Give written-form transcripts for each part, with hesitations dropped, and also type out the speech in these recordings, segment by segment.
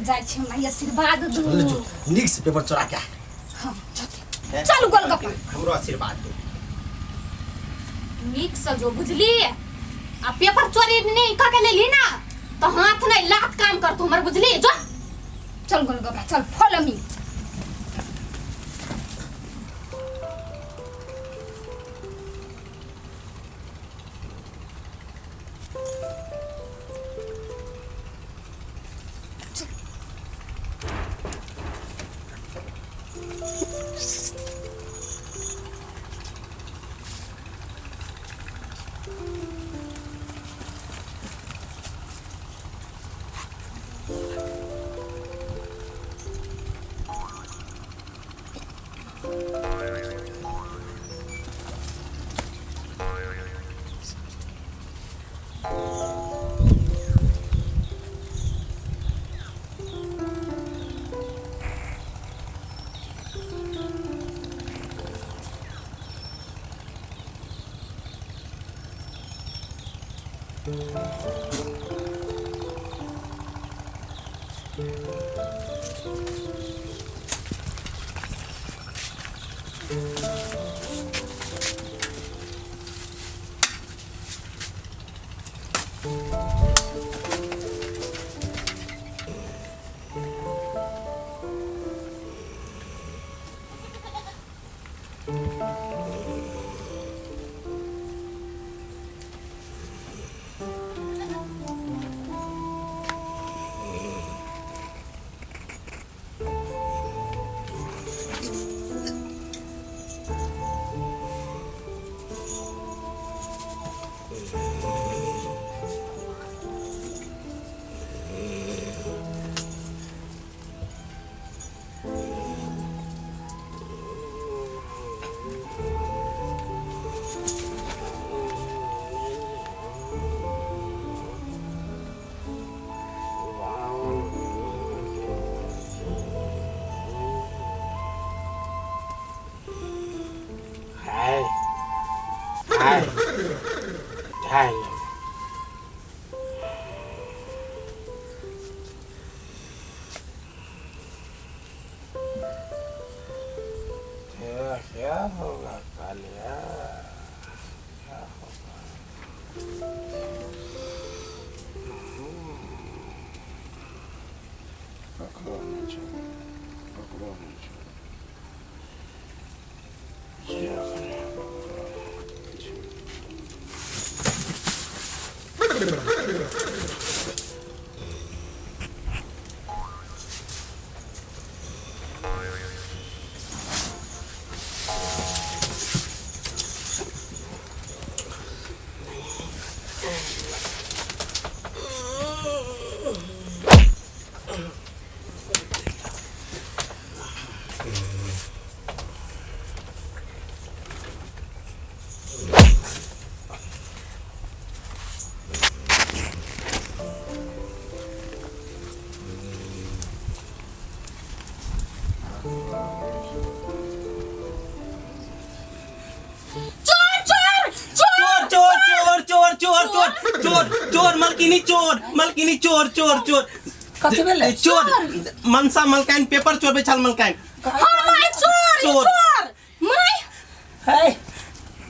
जाइ छी हमरा आशीर्वाद दू चल जो नीक से पेपर चोरा के आ। हाँ, चल। चलू गोलगप्पा हमरो आशीर्वाद दू नीक से जो बुझली आ पेपर चोरी नहीं कऽ के लेली ना तो हाथ नहीं लात काम करतू हमर बुझली जो चल गोलगप्पा चल फॉलो मी हाय हाय हाय तेरा क्या होगा कालिया क्या होगा ककरो नहीं छोड़ ककरो नहीं छोड़ चोर चोर चोर चोर चोर चोर चोर चोर चोर चोर मलकिनी चोर मलकिनी चोर चोर चोर कथी भेलै चोर मनसा मलकाइन पेपर चोरबै छल मलकाइन हाँ माय चोर चोर। चोर माय है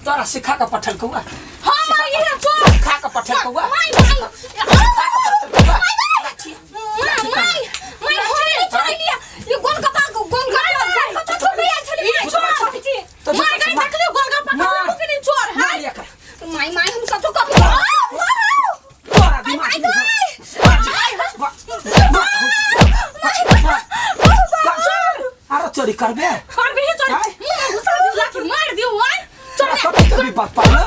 तोरा सिखा के पठल कौआ हाँ माय ये चोर खा के पठल कौआ माय माय माय माय माय हम नहीं चोरलिया ये गोलगप्पा गोलगप्पा गोलगप्पा चोर आयल छली माय चोर माय गई देखलियो गोलगप्पा मार। कखनो के चोर है मार एकरा माय माय हम सब तो कभी तोरा माय दिमाग माय आरो चोरी करबे करबे ही चोर आय। मुंह घुसा दियो लाठी मार दियो आय तोरा कभी कभी बात पालो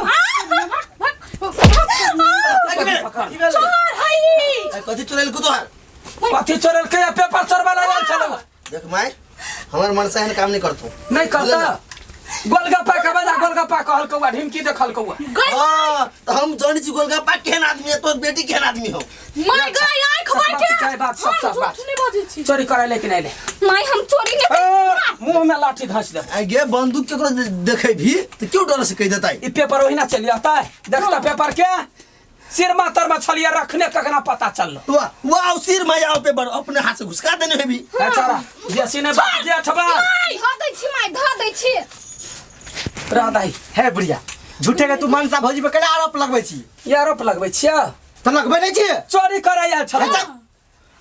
चोर है कथी चोरेल को तोहार कथी चोरल के पेपर चोरबा लागल छलो देख माय हमर मनसा एहन काम नहीं करतो नहीं करता गोलगप्पा के बजा गोलगप्पा कहल कौआ ढिमकी देखल कौआ हाँ तो हम जानी छी गोलगप्पा केहन आदमी है तोर बेटी केहन आदमी हो मार गई आय खबर के चाहे बात सब सब बात नहीं बाजै छी चोरी करे लेकिन अइले माय हम चोरी नहीं ए, मुंह में लाठी धंस दे आ गे बंदूक केकरो देखे भी तो क्यों डर से कह देता ई पेपर ओहिना चलि आता है देखता पेपर के सिरमा तरमा छलिया रखने ककना पता चललो। वाह वाह, सिर में आओ पेपर अपने हाथ से घुसका देने हेबी। ए छोरा बेसी नै बात जेठबा। धऽ दै छी माय, धऽ दै छी। राधाई हे बुढ़िया, झूठे के तू मनसा भौजी पे केना आरोप लगबै छी? ई आरोप लगबै छियै? तऽ लगबै नहि छियै। चोरी करै आयल छलै। अच्छा,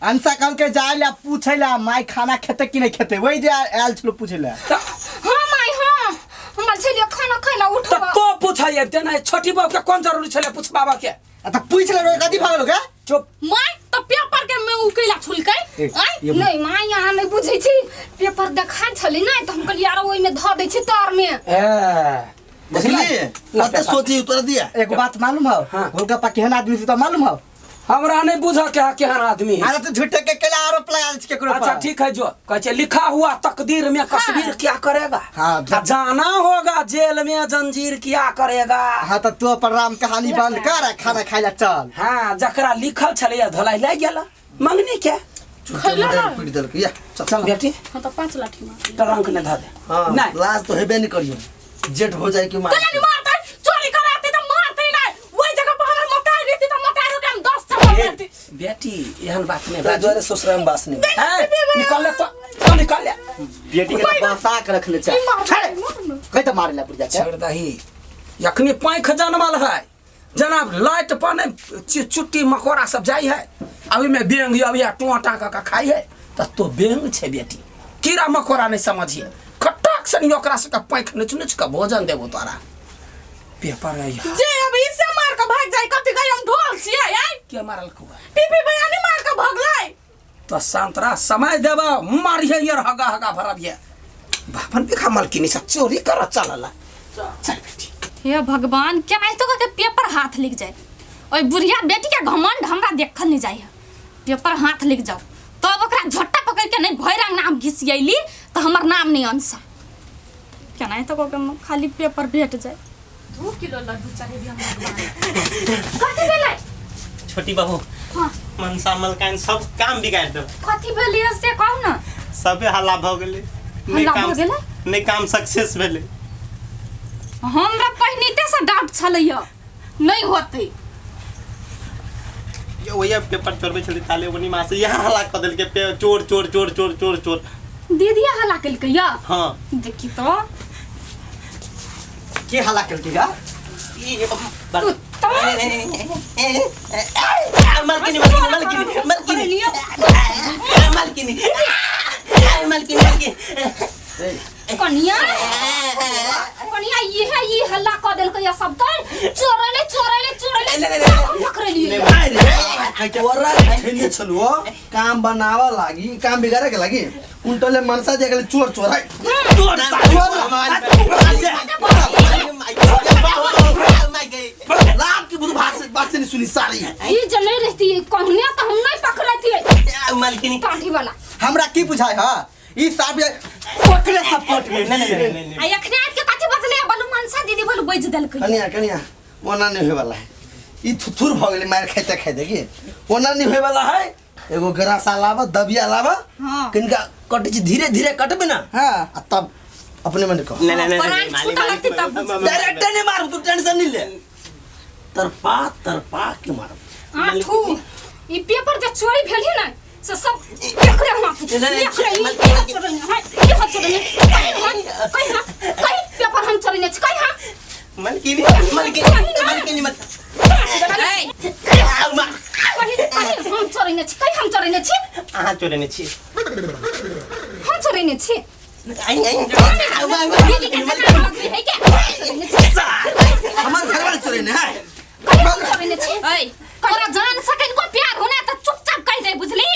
अंसा कहल के जाय ला पूछै ला माय खाना खेतै कि नहि खेतै, वही जे आयल छलो पूछै ला। तऽ हाँ माय हाँ, हमरा छलियै खाना खाइ ला तऽ उठबा। तो पूछै अबिते नहि, छोटी बहू के कोन जरूरी छलै पूछबाबऽ के? आ तऽ पूछि लेबै कथी भऽ गेलो गे? चुप। माय तऽ पेपर के में उ कैला छुलकै? ए, आँय? ये नहीं माय, यहाँ नहीं बुझै छी, पेपर देखा छलै नहि तऽ हम कहलियै आरो ओहिमे धऽ दै छी तर में। ए बुझलिए कते सोची तोरा दिया। एगो बात मालूम हौ? हाँ। गोलगप्पा केहन आदमी से तो मालूम हौ? हमरा नहीं बुझ के है केहन आदमी है। अरे तू झूठे के केला आरोप लगा दै छी केकरो पर। अच्छा ठीक है, जो कहै छै लिखा हुआ तकदीर में कश्मीर क्या करेगा। हाँ, आ जाना होगा जेल में जंजीर क्या करेगा। हाँ तऽ तू अपन राम कहानी बंद कर आ खाना खाइ ला चल। हाँ, जकरा लिखल छलैया धोलाई लागि गेल मंगनी के। झूठे मोटे पीट देलक या चल। चल बेटी। हाँ तऽ 5 लाठी मार। ट्रंक ने धऽ दे। हां नहीं लाज तो हेबे नहीं करियो, जेठ हो जाए कि मार। कैला नहीं मारतै? चोरी कराते तऽ मारतै नहि। ओहि जगह पर हमर मोटाइ रहितै तऽ मोटाइ के हम 10 चप्पल मारती। बेटी एहन बात नहीं ताहि बाजू। दुआरे ससुराल में बास नहीं। ए, निकल ले तो, तो निकल ले। बेटी के तऽ बसा के रखले छै। मार। कहि तऽ मारे ला बुढ़िया के। छोड़ दही, यखनी पाँख जनमल है जनाब, लाइट पर नहीं चुट्टी मकोड़ा सब जाइ है, आ ओहिमे बेंग अभी टोटा कऽ के खाइ है तऽ तो बेंग छै बेटी, कीड़ा मकोड़ा नहीं समझिए। खटक से ओकरा सबके पाँख नोच नोच कऽ भोजन देबो तोरा। पेपर है जे अभी से मार के भाग जाय कथी गई हम ढोल छियै आय? के मारल कुआ? पीपी भैया नहीं मार के भगलै। तो शांत रह, समय देबो मारिए यार हगा हगा भरबिए। बापन बिखा मलकिनी सब चोरी कर चलला। चल बेटी। हे भगवान, केनाहितो कऽ के पेपर हाथ लिख जाए। ओहि बुढ़िया बेटी के घमंड हमरा देखल नहीं जाय है। पेपर हाथ लिख जाओ तब ओकरा झट्टा पकड़ के नहीं भरि अंगना हम घिसियैली तऽ हमर नाम नहीं अंसा। केनाहितो कऽ के खाली पेपर भेट जाए। 2 किलो लड्डू चढ़ेबी हम भगवान। कथी भेलै? छोटी बहू। हाँ। मनसा मलकाइन सब काम बिगाड़ देल। कथी भेलै से कहू ना। सबे हल्ला भऽ गेलै। नहि हल्ला काम भऽ गेलै? नहि काम सक्सेस भेलै। हमरा पहिनते से डाउट छलैया नहीं होतै। ये वही पेपर चोरबै छलै ताले ओनी माँ से यहाँ हल्ला कऽ देलकै, चोर चोर चोर चोर चोर चोर। दीदी हल्ला केलकै या? हाँ। देखी तो के हल्ला केलकै गा? तू तो मलकिनी मलकिनी मलकिनी मलकिनी मलकिनी मलकिनी मलकिनी कनिया कनिया ये है ये हल्ला कऽ देलकै या सब तर चोरले चोरले चोरले हम पकड़लियै। तोरा खेले छलुओ काम बनावा लागी, काम बिगाड़े के लागी, उल्टले मनसा जे गेले चोर चोर है। चोर लाभ की बुझ भाषा बात से नहीं सुनी सारी। ई जे नहीं रहती कहने तो हम नहीं पकड़ती। मलकिनी काठी वाला हमरा की बुझाय हा ई साहब पकड़े सपोर्ट में। नहीं नहीं नहीं आ एखने आबि के कथी बजलै बलु मनसा दीदी बलु बजि देलकै। कनिया कनिया ओना नहीं होय वाला है, ई थुथुर भ गेलै मार खाइते खाइते की ओना नहीं होय वाला है। एगो गरासा लाबा दबिया लाबा। हाँ। किनका कटै छी धीरे धीरे कटबे ना। हाँ। आ तब अपने मन कह। नहीं नहीं परान छूटा लगतै तब बुझबै। डायरेक्ट नहीं मारू, तू टेंशन नहीं ले, तरपा तरपा के मारू। आठू ई पेपर जे चोरी भेल है ना से सब एकरे हाथ एकरे ई चोरने है, ई हाथ चोरने कहीं हाथ कहीं हाथ कहीं पेपर हम चोरने छी कहीं हाथ। मलकिनी मलकिनी मलकिनी मत कहीं कहीं हम चोरने छी कहीं हम चोरने छी। अहाँ चोरने छी? हम चोरने छी। आई आई दीदी के जना लगबे है के चोरने छी। हमर घर वाले चोरने है। कहीं हम चोरने छी। ऐ तोरा जान सकैन को प्यार होना त चुपचाप कहि दे बुझली।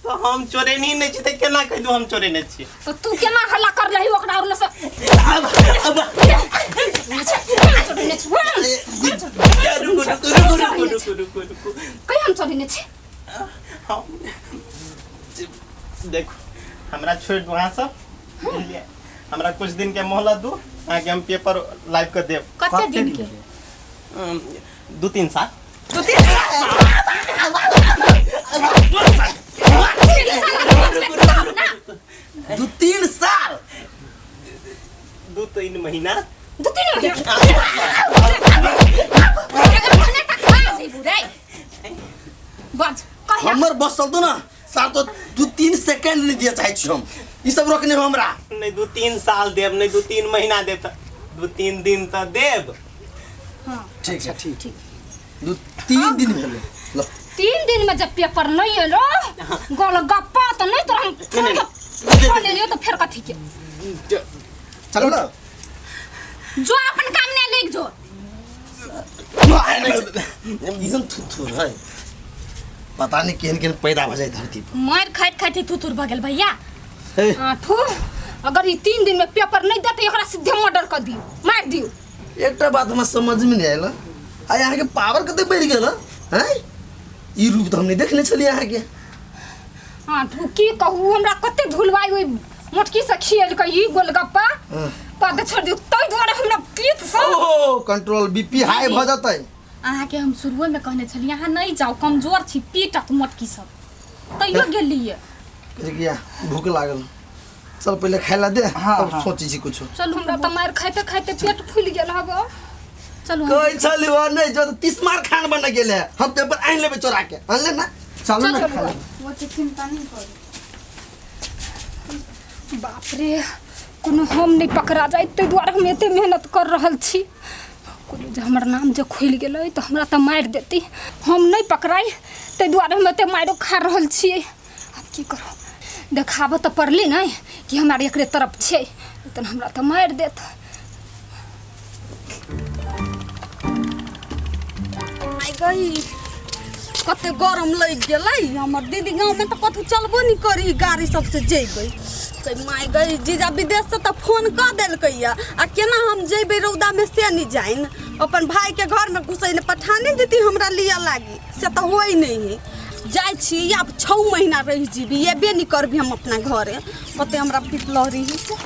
तो हम चोरेनी नहीं छी त केना कहि दू हम चोरेने छी? तो तू केना हल्ला कर रही ओकरा और से? अब अब चोरने छी। रुको रुको रुको रुको रुको रुको कहीं हम चोरने छी। हम देखो हमरा छोड़ दू अहाँ सब, बुझलियै? हमरा कुछ दिन के मोहलत दू, अहाँके हम पेपर लाइव के देब। कते दिन के? 2-3 साल। 2-3 साल? 2-3 साल 2-3 महीना। 2-3 महीना। रे बज कहिया हमर बस चलतो ना सार तो 2-3 सेकंड नहीं दिया चाहे छी हम ई सब रोकने हो हमरा। नहीं 2-3 साल देब, नहीं 2-3 महीना देब, त 2-3 दिन त देब। हाँ ठीक है ठीक ठीक 2-3 दिन भेलै ल। 3 दिन में जब पेपर नहीं एलो गोलगप्पा तो नहीं तो हम फोन ले लियो तो फिर कथी के चलो ना जो अपन काम नहीं लेके जो इहन थुथुर है पता नहीं केहन केहन पैदा भ जाए धरती पर। मार खाइत खाइत थुथुर भ गेल भैया। ए आठू अगर ये 3 दिन में पेपर नहीं देते एकरा सीधे मर्डर कर दियो मार दियो। एकटा बात हमरा समझ में नहीं आयल आ यहाँ के पावर कते बढ़ गेल हैं ई रूप तो हम नहीं देखने छलिए यहाँ के। आठू की कहू हमरा कते धुलवाई ओइ मोटकी से खियल के ई गोलगप्पा पद छोड़ दियो तै दुआरे हमरा पीत से ओ कंट्रोल बीपी हाई भ जतै। अहाँ के हम शुरुए में कहने छलिए अहाँ नहीं जाओ कमजोर छी पीटत मोटकी सब तैयो गेलिए। किया भूख लागल चल पहले खाय ला दे तब सोची छी कुछ। चलू हमरा त मार खाइते खाइते पेट फूल गेल हब। चलू कहै छली वा नहीं जो 30 मार खान बन गेल है हम पेपर आनि लेबै चोरा के आन ले ना चलू ना खा ले। वो तो चिंता नहीं करू। बाप रे कोनो हम नहीं पकड़ा जाए ताहि दुआरे हम एते मेहनत कर रहल छी। कोनो जे हमर नाम जे खुलि गेलै तऽ हमरा तऽ मारि देती हम नहीं पकड़ाई ताहि दुआरे हम एते मारिो खा रहल छियै। आब की करू देखाबऽ तऽ पड़ली नहीं कि हमरा एकरे तरफ छै तऽ हमरा तऽ मारि देत। आइ गई कते गरम लागि गेलै हमर दीदी गाँवमे तऽ कतहु चलबो नहि करी गाड़ी सबसे जेबै तऽ माय गई जीजा विदेश से तऽ फोन कऽ देलकै या आ केना हम जेबै रौदामे से नहि जानि अपन भाईके घरमे घुसै नहि पठा नहि देती हमरा लिअ लागी से तऽ होइ नहि है। जाइ छी आब 6 महीना रहि जीबी एबे नहि करबी हम अपना घरे कते हमरा पिटलहरी है।